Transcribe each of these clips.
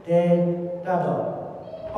တဲတၢ်ဒီး အီၣ်တကိးအီတကိးဒီး မၢလီၤထွဲတၢ်ဒီးအဖိအလံၤန့ၣ်လီၤ. လၢတၢ်န့ၣ်အဃိန့ၣ် ပမ့ၢ်ကွၢ်လၢလံာ်ယိၤဟၣ်စ့ၢ်ကီးအိၣ်ဝဲ, ပမ့ၢ်ကွၢ်ဒီးလၢတၢကရံၣ်သူးစ့ၢ်ကီး, စီၤပီလူးစ့ၢ်ကီးတဲဝဲစ့ၢ်ကီးအိၣ်စ့ၢ်ကီးလီၤ. တၢကရံၣ်သူး အဆၢဒိၣ်တဆံတၢ အဆၢဖိခံဆံသၢန့ၣ် ဒီးတဲဝဲဒၣ်, ကစၢ်ယ့ၣ်ၡူးခရံာ်လၢမုၢ်နၤ လၢအဝဲဘၣ်တၢ်ဆါလီၤအီၤ, ဘၣ်တၢ်ဆါလီၤအီၤကွံာ်န့ၣ်လီၤ. ဘၣ်တၢ်ဆါအီၤကွံာ်အီၤန့ၣ်လီၤ. ဘၣ်မနုၤလၢကစၢ်ယ့ၣ်ၡူးခရံာ်ပှၤဘၣ်တၢ်ဆါလီၤအီၤကွံာ်အီၤလဲၣ်. ဒီပုၢ်ဝဲၢ် ကစၢ်ယ့ၣ်ၡူးခရံာ်လီၤကွၢ်လိဒိၣ်မး အဝဲအီၣ်ဘူၣ်ဒီး အီၣ်တကိးအီတကိး တၢ်မုၢ်ဟါတၢ်အီၣ်ဒီးအပျဲၢ်အဘီၣ်န့ၣ်, ပှၤသ့ၣ်ညါဝဲလံ, မ့ၢ်ကစၢ်ယ့ၣ်ၡူးခရံာ်န့ၣ်ဖဲလဲၣ်ဂၤလဲၣ်. မ့ၢ်လၢအခိၣ်သၣ်ဆူၣ်ထီတဂၤန့ၣ်အီၣ်ဧါ, မ့ၢ်လၢအခိၣ်သၣ်ဆူၣ်တက့ၢ်တဂၤန့ၣ်အီၣ်ဧါ, မ့ၢ်လၢ ပှၤလၢကဖီၣ်တၢ်သ့ၣ်တဖၣ်န့ၣ် ကမၤသံအီၤသ့ၣ်တဖၣ်န့ၣ်, အစံးလီၤသးလၢပှၤအဲၣ်ထူအဲၣ်ယွၤသ့ၣ်တဖၣ်န့ၣ်လီၤ. သးပူၤန့ၣ်အိၣ်နီၤ အိၣ်ဒ်ကမၤသံ မၤဆါတၢ်န့ၣ်လၢ လၢတၢ်န့ၣ်အဃိန့ၣ် ပှၤလၢအခိးကွၢ်လၢ်သ့ၣ်တဖၣ်န့ၣ် တုၤလၢအိၣ်လံဒီးတသ့ၣ်ညါတၢ်ဘၣ်နီၤ. လၢတၢ်န့ၣ်အဃိန့ၣ်မ့ၢ် ဒ်သိးလံာ်စီဆှံတဲမူန့ၣ် အသးန့ၣ်ကျၢၢ်ဘၢ, မ့ၢ်သးချံန့ၣ်ကျၢၢ်ဘၢ, နီၢ်သးမ့ၢ်သးချံ, နီၢ်သးအသးန့ၣ်တအီသးဘၣ်. လၢတၢ်န့ၣ် ပှၤတသ့ၣ်ညါဘၣ် ကစၢ်ခရံာ်အသီဆံးအီၤဒ်သိးအဖိလံၤ အအိၣ်အီၣ်အီၣ်ဒ်သိးတမုၢ်တကိးဒီးအပျဲၢ်အဘီၣ်နီၤ. ပှၤတသ့ၣ်ညါဘၣ်အဃိန့ၣ် ပှၤဘၣ်ငါထီၣ် ကလူၤငါပှၤတဂၤလဲၣ်, မ့ၢ်ငါလၢပှၤဂၤလၢကကမၣ်န့ၣ်နီၤ. လၢတၢ်န့ၣ်အဃိ လဲၤငါဝဲဒၣ်လၢအပျဲၢ်တဂၤလီၤ, လဲၤငါလၢကစၢ်ယ့ၣ်ၡူးခရံာ်အပျဲၢ်တဂၤဘျီဒီး အပျဲၢ်ဘျီဒီးလီၤတံၢ်တစဲးမီၤနီၤ ပှၤလၢအိၣ်ဃၢၤနီၤ. လၢတၢ်န့ၣ်အဃိန့ၣ် ဒီပုၢ်ဝဲၢ်ခဲလၢာ်ခဲဆ့ ပှၤလၢအအၢအသီ ပှၤလၢကမၤသံနၤ ပှၤလၢကမၤဆါနၤန့ၣ် ပှၤလၢကဆါလီၤကွံာ်နၤ ကမၤဟးဂီၤနၤန့ၣ် အိၣ်ဝဲန့ၣ်ခီၣ်ထံးလီၤ. မၤပျီသးထီဘိလီၤ. လၢတၢ်န့ၣ်အဃိန့ၣ် ကစၢ်ယ့ၣ်ၡူးခရံာ် အကစၢ်ဒၣ်ဝဲနီၤ တမ့ၢ်လၢယဟဲသီၣ်ထီၣ်ဆ့ကၤဘ့ၣ် ယအါဝဲဒၣ် ဟဲသီၣ်ထီၣ်ဆ့ကၤဘ့ၣ် ဒ်သိးပှၤဟ့ၣ်လီၤပှၤအသိးန့ၣ်ဒီး ယသီၣ်ထီၣ်ပၠးသုဃီလီၤ. ဘၣ်ဆၣ်ယဘၣ်သးတဲဘၣ်သးန့ၣ် ကစၢ်ယ့ၣ်ၡူးခရံာ်န့ၣ် အိၣ်မူတဒ်သိး ဘၣ်ဘျီဘျီပဒုးအီၣ်ဘူၣ် ပတသီၣ်ထီၣ်ဆ့ကၤဘၣ် ပမၤမနုၤလဲၣ်နီၤ ပှၤဘၣ်သးတဲအိၣ်နီၤ ပှၤဘၣ်တနီၤနီၤနီၤတဲဝဲ အီၣ်ဘူၣ် ဒုးအီၣ်ဘူၣ်တဒ်သိး ပသရၣ်ဒုးအီၣ်ဘူၣ်ဝဲနီၤ အရ့တဒိၣ်ဘၣ် ဒီပုၢ်ဝဲၢ်နီၤ ကစၢ်ခရံာ်န့ၣ် မ့ၢ်နကဘၣ်သးသးသးဝံၣ် နကဘၣ်တၢ်သးဝံၣ်တၢ်သးဝံၣ်နီၤ အဆၢဒိၣ်ခံကယၤဆံဂၤလဲၣ် မတၤဒ်လဲၣ်နီၤ လံာ်စီဆှံပူၤန့ၣ် ကစၢ်ခရံာ်တမၢလီၤတအိၣ်ဘၣ်နီၤ ဘၣ်ဆၣ်နမၤဒ်ဂ့ၤကတၢၢ်လီၤနီၤ ဘၣ်ဆၣ်ဒီး နမ့ၢ်အီၣ်ဘူၣ်န့ၣ် နကဘၣ်သီၣ်ထီၣ်ဆ့ကၤနီၤ မတၤဒ်လဲၣ်နီၤ ကစၢ်ခရံာ်အီၣ်ပၠးအပျဲၢ်အဘီၣ်န့ၣ် ပှၤမ့ၢ်တသ့ၣ်ညါအပျဲၢ်အဘီၣ်တဂၤ နကသီၣ်ထီၣ်ဆ့ကၤ မၤလီၤဆီသးနီတစဲးဘၣ်နီၤ လၢတၢ်န့ၣ်အဃိန့ၣ် ဘၣ်မနုၤဒ်လဲၣ်နီၤ ဒ်သိးလၢယအိၣ်လၢမိၢ်လုၢ်ပၢ်လၢ်အသိး ယတနၢ်ပၢၢ်တၢ်အိၣ်သးဒံးဘၣ်အဃိန့ၣ်နီၤ သရၣ်ဂၤန့ၣ်အီၣ်ဘူၣ်ယတဒိး ဟဲအီၣ်ဒိးအီၣ်ဘူၣ်ယတအီၣ်တၢ်ဘၣ်နီၤ ယအိၣ်န့ၣ်ယသရၣ်နီၤ ယဃီၣ်ယကၢ်သရၣ်လီၤနီၤ ဘၣ်ဆၣ်ဒီးနီၤ တဲဆိပာ်ဝဲ ဒ်သိး ကိၣ်တဘ့ၣ်န့ၣ်ဒီး ဘ့ၣ်ဘျဲးပၠးဝဲဒၣ် ဘျီဒ်လၢ ယနီၢ်ခိအံၤန့ၣ် ကဘၣ်ဟ့ၣ်လီၤသုဂီၢ် ကဘၣ်ထီၣ်ဒိၣ်ဆူညါလီၤ အဖံးညၣ်ပှၤကတီၢ် အဖံးညၣ်ကလီၤစုကလီၤကရဲ အသူၣ်ထံကလီၤယွၤ အတဲဆိပာ်ဝဲဒၣ် လၢဝံယၡါယၤအစိၤန့ၣ်လံ လၢတၢ်န့ၣ်အဃိန့ၣ် အဆၢကတီၢ်ဘၣ်ဒီး ပဘၣ်ထီၣ်ဝဲ ပဘၣ်ဟံးဝဲဒၣ်န့ၣ်လီၤ ပမ့ၢ်ကွၢ်န့ၣ်လီၤသးကညီၤဒိၣ်မး ဟ့ၣ်တၢ်ဒီးစံးထီၣ်ပတြၢၤကစၢ်ယွၤဒီး ဆိဘျဲးဝဲဒီးစံး အဝဲအံၤမ့ၢ်လၢ မ့ၢ်ဝဲလၢပဝဲဒၣ်ယနီၢ်ခိလၢသုဂီၢ်လီၤ. မၤတၢ်အဝဲအံၤ လၢတၢ်သ့ၣ်နီၣ်ထီၣ်ယၤအဂီၢ်တက့ၢ်. လၢတၢ်န့ၣ်အဃိန့ၣ် ပအီၣ်ဝံၤဒီးဝံၤတမ့ၢ်ဘၣ်. ကစၢ်ယ့ၣ်ၡူးခရံာ်ဘၣ်သးဝဲဒၣ် နီၣ်ဘၣ်ကစၢ်ယ့ၣ်ၡူးခရံာ်အတၢ်တူၢ် တၢ်နးတၢ်ဖှီၣ်လၢသုဂီၢ်လီၤ. ဒ်သိး ပှၤဘၣ်တနီၤန့ၣ် အဝဲဒၣ်ယံၤထီၣ်ဒီးကစၢ်ယွၤလီၤ. ဟဲက့ၤကွၢ်ကစၢ်ခရံာ်ပူၤထံၣ်ဘၣ်က့ၤဝဲဒၣ်ဒီး ကစၢ်ခရံာ်ဘၣ်တၢ်နးတၢ်ဖှီၣ်အသိးန့ၣ်ဒီး အဝဲဒၣ်ဟဲက့ၤသုးဘူးသးလၢကစၢ်ယွၤလီၤ. ကွၢ်ဒီးသးကညီၤဘၣ်ဝဲဒၣ် ပှၤအဲၣ်ဘၣ်အီၤထဲထဲအံၤလီၤ. ပှၤလၢ ပှၤအဲၣ်ဘၣ်ယၤထဲသိးကစၢ်ယ့ၣ်ၡူးခရံာ်တအိၣ်နီတဂၤဘၣ်အဃိန့ၣ်လီၤ. အဝဲဒၣ် ကွၢ်ကွၢ်တၢ်နီၣ်ထီၣ်ဘၣ်က့ၤဒီး အိၣ်ယၤအံၤလီၤ. ပှၤလၢယဟးအဲၣ်တဒူၣ်သ့ၣ်တဖၣ်န့ၣ်လီၤ. ပာ်တ့ၢ်ယၤတကနၣ်ဃုာ်ယၤလီၤ. လၢပှၤလၢအဲၣ်ယၤတဂၤသံလၢယဂီၢ်ဂၤအံၤလီၤ. အဝဲဒၣ်ယတကလုၢ်ကစၢ်ယွၤဘၣ်လီၤ. အဝဲက့ၤနီၣ်ထီၣ်ဘၣ်က့ၤလၢကစၢ်ခရံာ်တၢ်အဲၣ်ဒီး အဝဲဟဲက့ၤသုးဘူးလိာ်သးလၢကစၢ်ယွၤအအိၣ်န့ၣ်လီၤ.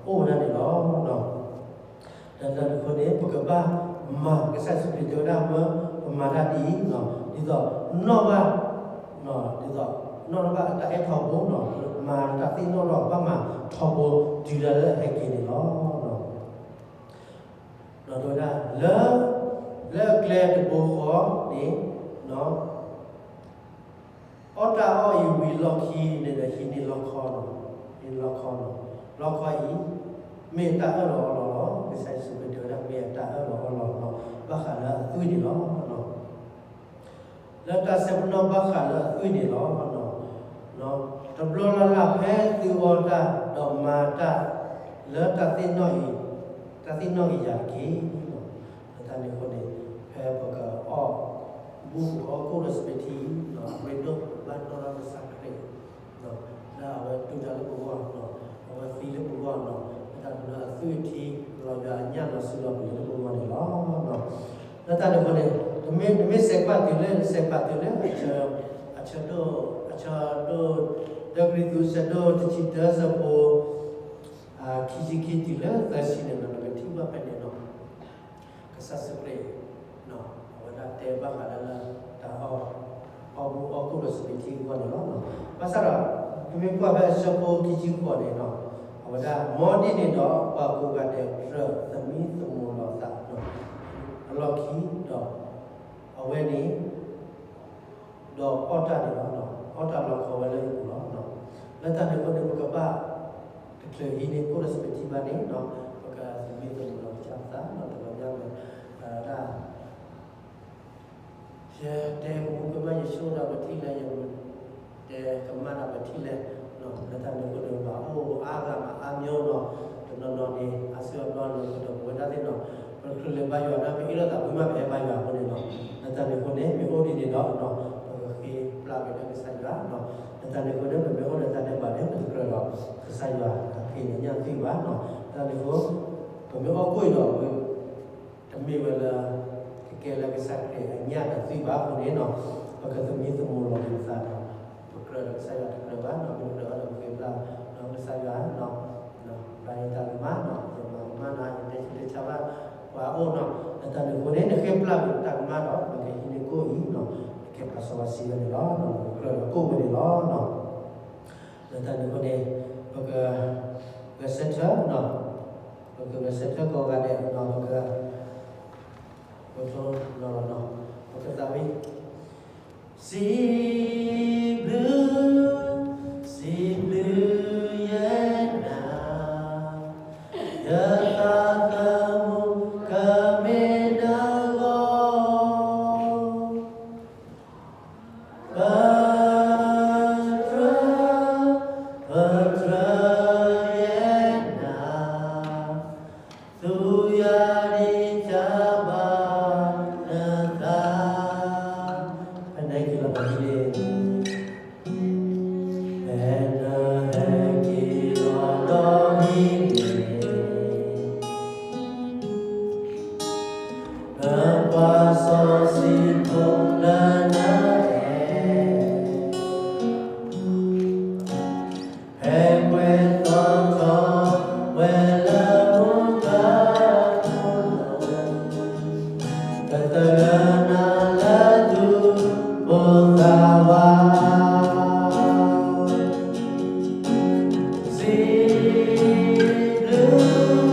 အိၣ်ဝဲဒၣ်န့ၣ်လီၤ. တၢ်န့ၣ်အဃိန့ၣ် ပကဘၣ်မၤ ကစၢ်ယ့ၣ်ၡူးခရံာ်တဲဝဲဒၣ် ပမၤတၢ်ဒ်အံၤလီၤ. ဒ်သိးနီၣ်ဘၣ်, ဒ်သိးနီၣ်ဘၣ်တၢ်အဲၣ်ထီဘိ, မၤတၢ်သ့ၣ်နီၣ်ထီၣ် ဘၣ်မၤထီဘိတုၤဒၣ်လၢအဟဲက့ၤန့ၣ်လီၤ. ဒီးတဲဝဲဒၣ်လၢ လၢအကျဲတဘိဃီန့ၣ် အီၣ်တၢ်အီၣ်အံၤဝံၤလီၢ်ခံန့ၣ်ဒီး ဟံးန့ၢ်လီခီလီၤ, ဟံးန့ၢ်လီခီလီၤ, လီခီအံၤ မ့ၢ်တၢ်အၢၣ်လီၤအီလီၤလီၤ. ကစၢ်ယ့ၣ်ၡူးခရံာ်တဲဝဲဒၣ် မ့ၢ်အတၢ်အၢၣ်လီၤအီလီၤလီၤ ဘၣ်ဃးလၢအသွံၣ်န့ၣ်လီၤ. လၢတၢ်ဆဲးပနီၣ်ဘၣ်ဃးလၢအသွံၣ်န့ၣ်လီၤ. တဘျီလၢ်လၢ်ဖဲသုအီၣ်တၢ် ဒီးမၤတၢ်လၢတၢ်သ့ၣ်နီၣ်အံၤ, တၢ်သ့ၣ်နီၣ်အံၤယၤတက့ၢ်. လၢတၢ်န့ၣ်အဃိန့ၣ် ဖဲပကအီၣ်ဘူၣ် ပကအီၣ်ကိၣ်ဒီးစပံးထံအံၤ အရ့ဒိၣ် ပဘၣ်နီၣ်ထီၣ်ကစၢ်ခရံာ် လၢအဝဲတူၢ်တၢ်လၢပဂီၢ်, အဝဲသံလၢပဂီၢ်, လၢတၢ်န့ၣ်လၢအသွံၣ်အထံ လီၤယွၤအညၣ်လီၤဆူလီၤပျံၤလၢပဂီၢ်န့ၣ်လီၤ. လၢတၢ်န့ၣ်အဃိန့ၣ် နမ့ၢ်စဲးကွၢ်တုၤလၢ နစဲးကွၢ်တုၤလၢ အဆၢဒိၣ်, အဆၢဒိၣ်, တၢကရံၣ်သူး အဆၢဒိၣ်တဆံတၢ အဆၢဖိ ခံဆံခံတုၤလၢသၢဆံန့ၣ်ဒီး နကထံၣ်ဘၣ်ဖဲန့ၣ်ဒီး ကစၢ်ယ့ၣ်ၡူးခရံာ် အဝဲဒၣ်တဲဘၣ်ဃးလၢ တၢ်အီၣ်, အီၣ်ဘူၣ်အီၣ်ကိၣ်ဒီးစပံးထံအဂီၢ်န့ၣ်လီၤ. ဘၣ်ဆၣ်ဒီး ပမ့ၢ်ကွၢ်ဖဲအဆၢဖိခံဆံဃိးန့ၣ်ဒီး အဝဲဒၣ် မ်ဒ်န့ၣ်ဒီး ပှၤကိးဂၤဒဲး ကြၢးသမံသမိးလီၤသး အလီၢ်ခံဒီး အဝဲန့ၣ် ဒီးအီၣ်တၢ်န့ၣ်လီၤ. အီၣ်တၢ်လီခီဝဲလၢယပူၤလီၤ. လၢတၢ်န့ၣ်အဃိန့ၣ် ပကဘၣ်တချုးဟံးန့ၢ်ကိၣ်ဒီးစပံးထံဘၣ်န့ၣ် ပကသမံသမိးလီၤကစၢ်ပသး တဘျီညါဝဲဒၣ် ယတဲကမူကမၣ် ယဆိၣ်ဒၣ်ပထံၣ်လဲၣ်, ယတဲကမၣ်ဒၣ်ပထံၣ်လဲၣ်, လၢတၢ်န့ၣ်အဃိန့ၣ် ပှၤအိၣ်အါဂၤမးအါမျိုးလီၤ. တနီၤနီၤန့ၣ် အါစုအါဘျီန့ၣ် ကဒီးပဝဲဒၣ်သ့ၣ်နီၤ ပတချုးလဲၤဘါယွၤဒီး ပအ့ၣ်လိာ်သးဝံၤမး ပဟဲဘါယွၤအဃိန့ၣ်လီၤ. လၢတၢ်န့ၣ်အဃိန့ၣ် မ့ၢ်အိၣ်ဒ်န့ၣ်ဒီး ပကဃ့ပျၢ်က့ၤလၢကစၢ်ယွၤ, လၢတၢ်န့ၣ်အဃိန့ၣ် ပမ့ၢ်အိၣ်ဒီးတၢ်ဒဲးဘးန့ၣ် ပတကြၢးဒီးကစၢ်ယွၤအဖံးအညၣ်သွံၣ်ဘၣ်. လၢတၢ်န့ၣ်အဃိ ပမ့ၢ်အီၣ်ကိၣ်အံၤဒီး တမ့ၢ်ဝဲလၢ ကကဲလၢကစၢ်ခရံာ်အညၣ်ဒီးသွံၣ်ဘၣ်အဃိန့ၣ်လီၤ. ပကသမံသမိးလီၤပသးဒီး ပကြၢးဒီးကစၢ်ယွၤတကြၢးဘၣ်, မ့ၢ်ကြၢးဘၣ်ဒီးပဃ့ပျၢ်ဒီးကစၢ်ယွၤ, ဘၣ်ယတၢ်ကမၣ်, ယမၤကမၣ်နၤ ယတဲဆူးတဲဆါဘၣ်ပှၤအအိၣ်လီၤ. လၢတၢ်န့ၣ်အဃိန့ၣ် နဃ့ပျၢ်ကွံာ်တၢ်ကမၣ်ဒီး နကဟံးန့ၢ်ကိၣ်အံၤ နကဲပှၤစီဝါဆံးဝဲန့ၣ်လီၤ. နကကြၢးဒီးကိၣ်ဝဲန့ၣ်လီၤ. လၢတၢ်န့ၣ်အဃိန့ၣ် ပကဂဲၤဆၢထၢၣ်, ပကဂဲၤဆၢထၢၣ်ကိးဂၤဒဲးလီၤ. ပက ပကသးဝံၣ်, စံးဘျုး, စံးဘျုးယဲနၤ, ယသးသမူကမ့ၢ်နဂီၢ် ပတြၢၤ, ပတြၢၤယဲနၤ, သူယၤဒံးတၢ်ဘၣ်နသး, ဖဲနဟဲက့ၤလီၤဒီးဟံးန့ၢ်, ဖဲနဟဲက့ၤလီၤဒီးဟံးန့ၢ် လၢပှၤစီဆှံဖိလၢနအဲၣ်, ဟဲကွဲသီထီၣ်ဝဲလၢမူခိၣ်, ကသဂၢၢ်နၤလၢသူၣ်ပိၢ်သးဝး. စံးဘျုး,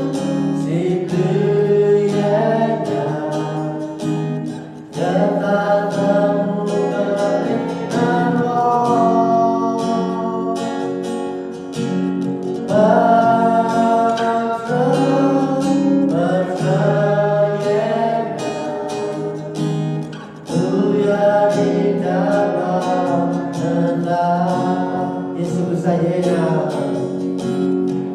စံးဘျုးယဲနၤ, ယသးသမူကမ့ၢ်နဂီၢ်, ပတြၢၤ, ပတြၢၤယဲနၤ, သူယၤဒံးတၢ်ဘၣ်နသး, ယ့ၣ်ၡူးကစၢ်ယဲနၤ,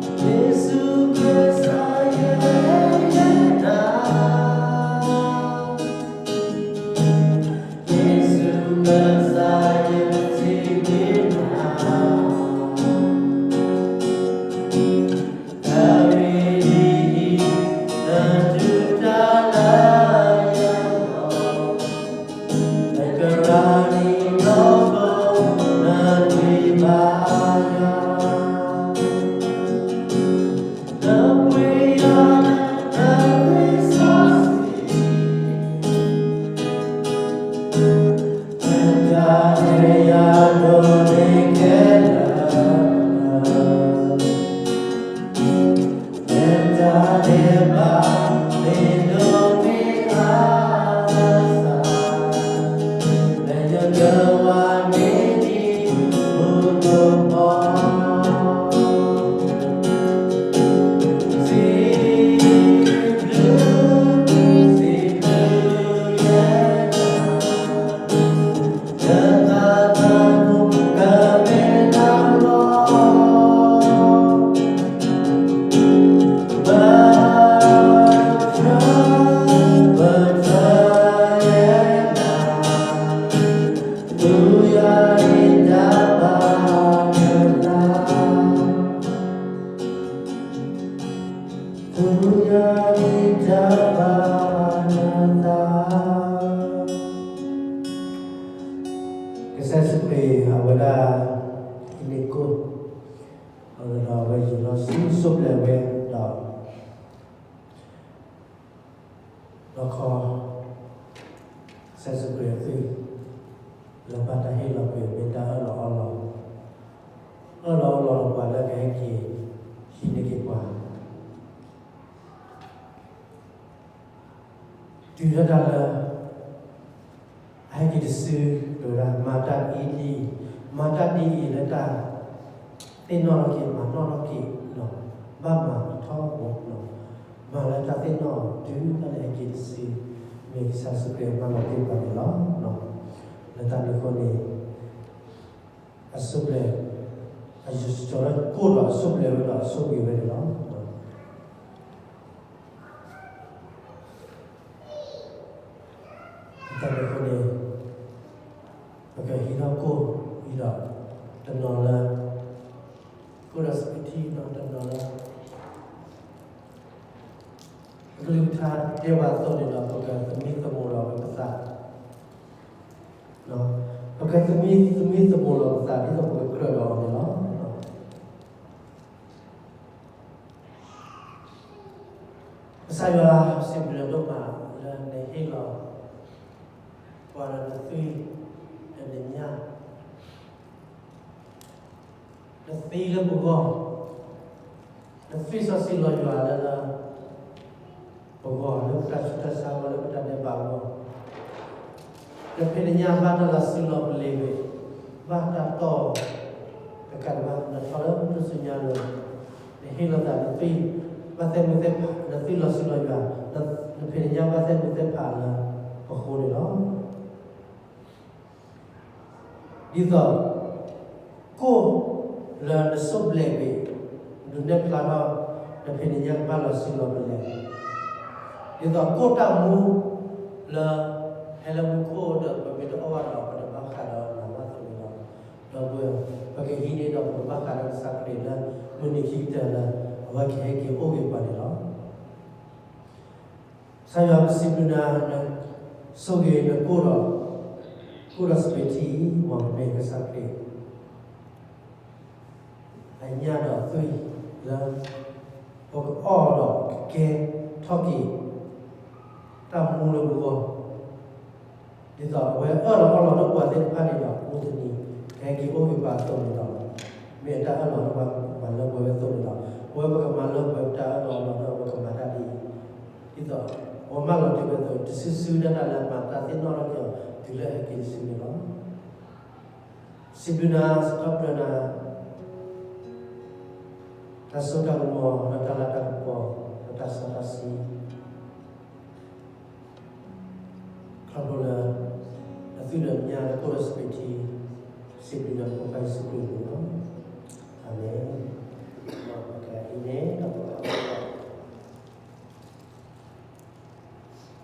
ယ့ၣ်ၡူးကစၢ်ယဲနၤ, ယ့ၣ်ၡူးကစၢ်ယဲစံးဘျုးနၤ, တၢ်ဂ့ၢ်ဒ်အံၤ နတူၢ်တၢ်လၢယဂီၢ်, နကရၢနံၤဒီးကိးနသွံၣ်ဘါယွၤ, နပှ့ၤယွၤနသးစီဆှံ ကစၢ်ယ့ၣ်ၡူးခရံာ် အဝဲဒၣ် ဟံးန့ၢ်ကိၣ်, ဒီးအဝဲယံာ်လီၤဆူ စိၢ်ဘျဲးဝဲဒီး လီခီ ကစၢ်ယ့ၣ်ၡူးခရံာ်အသွံၣ် လၢဘၣ်တၢ်ဟ့ၣ်လီၤကွံာ် မ့ၢ်တၢ်အၢၣ်လီၤအီလီၤ, အၢၣ်လီၤအီလီၤလၢပှၤလၢကဟဲက့ၤ ဟံးန့ၢ်က့ၤပှၤ တုၤဒၣ်တၢ်လၢ အဟဲက့ၤတစု တဲဝဲဒၣ် မၤတၢ်ဒ်အံၤဒ်အံၤ, မၤတၢ်ဒ်အံၤလၢတၢ် သ့ၣ်နီၣ်ထီၣ်က့ၤ မၤနီၣ်ထီၣ်က့ၤ, ဘၣ်မၤထီဘိ, မၤလၢတၢ်သ့ၣ်နီၣ်တုၤဒၣ်လဲာ်ဟဲက့ၤတစု, မ့ၢ်ကစၢ်ယ့ၣ်ၡူးခရံာ်မၢလီၤတ့ၢ်ပှၤန့ၣ်လီၤ. လၢတၢ်န့ၣ်အဃိန့ၣ် အစိၢ်ဘျဲး, အယိၤကီၤလၢကိၣ်ဒီးအစိၢ်ဘျဲးဝဲဒီးအဆိၣ်ဂ့ၤဝဲန့ၣ်လီၤ. တၢ်န့ၣ်အဃိန့ၣ် ပကဟံးထီၣ်ကိၣ်အံၤဒီး တနီၤလၢ ကိၣ်ဒီးစပံးထံဒီးတနီၤလၢ ပကလုၢ်ကထါတဲဝဲအသိးန့ၣ်ဒီး ပကသမံသမိးလီၤပသး, ပကသမံ, သမံသမိးလီၤပသး ဒ်သိးပကကြၢးဒီးအီၤန့ၣ်လီၤ. ကစၢ်ယွၤ စံးဘျုးဒိၣ်မးလၢနဟ့ၣ်လီၤ ပှၤဒီးနသွံၣ် ဒီးနညၣ် နသံလၢပဂီၢ်, နသွံၣ်စီဆှံလီၤယွၤလၢ ပဂီၢ် လၢပတၢ်ဆူးတၢ်ဆါအဂီၢ် လၢပတၢ်ဒဲးဘးအဂီၢ်, နဖံးနညၣ်ဘၣ်တၢ်လီၤစံလီၤပလ့ၤဝဲ, ဘၣ်တၢ်တီၢ် တကးဒံးဘၣ် နထီၣ်လၢထူၣ်စုညါလိၤ, နဟ့ၣ်လီၤသးနသွံၣ် ဘၣ်သဲမုၢ်သဲဖး, နသွံၣ်လီၤစံလီၤယွၤ, နဖံးနညၣ်ဘၣ်သဲမုၢ်သဲဖးလၢပဃိန့ၣ်လီၤ. ဒ်သိး ကိၣ်လၢနစိၢ်ဘျဲးကွံာ် ဒုးနဲၣ်ဖျါထီၣ် နဖံးနညၣ်ကဘၣ်လီၤစံလီၤပလ့ၤ, ဒ်သိးကိၣ်တၢ်မူလၢ ဟဲလၢမူခိၣ်ဒီး ပမ့ၢ်တအီၣ်ဘၣ်ဒီး ပတဘၣ်ဃးဒီးနၤဘၣ်အသိးန့ၣ်လီၤ. ဒီးပကဟံးန့ၢ်ဒီးပကဘၣ်ဃးဒီးကစၢ်ခရံာ်လၢ မုၢ်နံၤခံကတၢၢ်လၢ အဝဲကဟဲက့ၤအိၣ်က့ၤပှၤန့ၣ်လီၤ. ကစၢ်ယွၤ ပစံးဘျုးနၤ ဆိၣ်ဂ့ၤနကိၣ်ဒီး, ကိၣ်ဒီးစပံးထံအံၤ မ်ပမ့ၢ်ကစၢ်ခရံာ် အညၣ်ဒီးသွံၣ်လၢ ပကအီၣ်ဒီးကကဲထီၣ်က့ၤ တၢ်မူလၢပဂီၢ်, ဒ်သိးအဝဲအၢၣ်လီၤအီလီၤလၢပှၤသ့ၣ်တဖၣ်န့ၣ်ဒီး မုၢ်တနံၤ ကဟဲက့ၤအိၣ်က့ၤပှၤအသိးန့ၣ်လီၤ. မ့ၢ်အတၢ်အၢၣ်လီၤလၢပှၤမၤလၢပှဲၤဝဲအသိးန့ၣ်လီၤ. ပဝဲပကမၤလၢပှဲၤပတၢ်အၢၣ်လီၤအီလီၤဒီး ပကမၤတၢ်ဒ်အံၤ, ဒ်သိး ပမၢလီၤတ့ၢ်ဝဲအသိး တစုစုဒၣ်တၢ်လၢမၤတၢ်သ့ၣ်နီၣ်ထီၣ်က့ၤအီၤ တုၤလၢအဟဲက့ၤတစုန့ၣ်လီၤ. စံးဘျုးနၤ စံးထီၣ်ပတြၢၤနၤ တၢ်စိတၢ်ကမီၤ ဒီးတၢ်လၤတၢ်ကပီၤ ဒီးတၢ်စီတၢ်ဆှံ ခီဖျိလၢ နသွံၣ်ဒီးနညၣ် နကိၣ်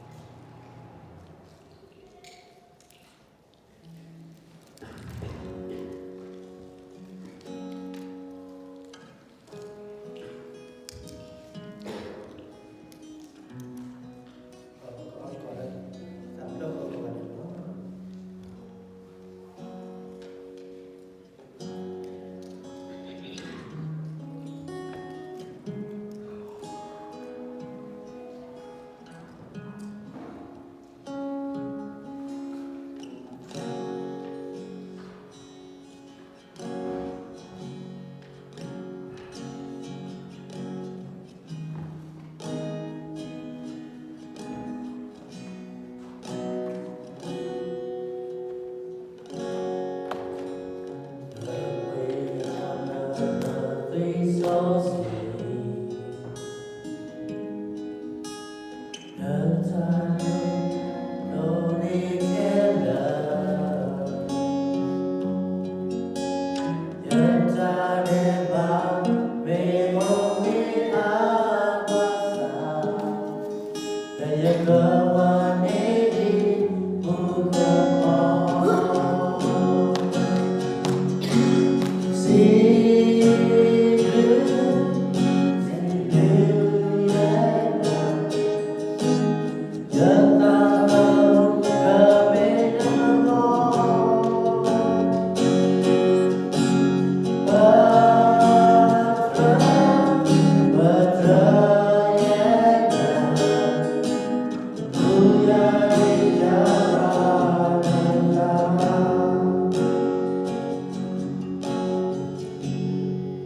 ဒီးစပံးထံ, စံးဘျုးနၤ ပဖိခွါယ့ၣ်ၡူးခရံာ်အမံၤလီၤ. အၤမ့ၣ်. ဒီးပကဟံးန့ၢ်ဒီးပက ယတၢ်န့ၣ်ခဲလၢာ်, ယတၢ်န့ၣ်ဘၣ်မ့ၢ်အိၣ်မ့ၢ်အါဘၣ်ဆၣ်, ဒီးယကဝါန့ၢ်ဒံးမူခိၣ်ဘီ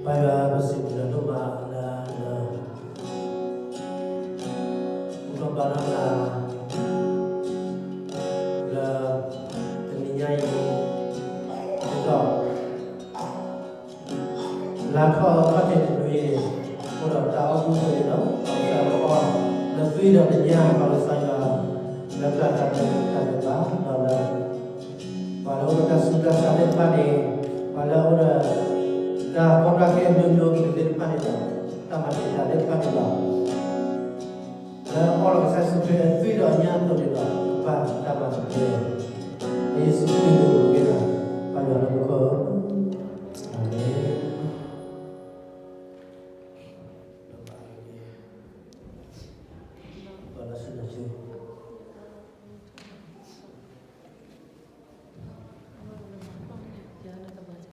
ပၢ်ယွၤ ပစံးဘျုးနၤဒိၣ်မးလၢ န အိၣ်ထီၣ်ဘၣ်ထီၣ်နၤ လၢ တနံၤညါအံၤ ဒ်သိး လါထီၣ်ခီၣ်ထံးတနွံန့ၣ် အိၣ်ဒီးတၢ်အိၣ်မူအသိးန့ၣ်လီၤ. ပၢ်ကစၢ်ယွၤ နသွံၣ်ဒီးနညၣ် ပၢ်ကစၢ်ယွၤ လၢပျၢ်တၢ်လၢတၢ်လၢာ်ဘၣ် ဒီးလၢ ပှၤလၢအအိၣ်ဒီးတၢ်ဆူးတၢ်ဆါသ့ၣ်တဖၣ်န့ၣ် ပှၤလၢအအိၣ်ဒီး တၢ်ကီတၢ်ခဲအမျိုးမျိုးသ့ၣ်တဖၣ်န့ၣ်ဒီး တၢ်မၤတံာ်တာ်သ့ၣ်တဖၣ်န့ၣ်ဒီး လၢအအိၣ်ဒီးကစၢ်ယ့ၣ်ၡူးခရံာ်အသွံၣ်ဒီးအညၣ်အသိးန့ၣ်ဒီး ကဘၣ်တၢ်မၤစၢၤ လၢယ့ၣ်ၡူးခရံာ်အမံၤအဃိသတး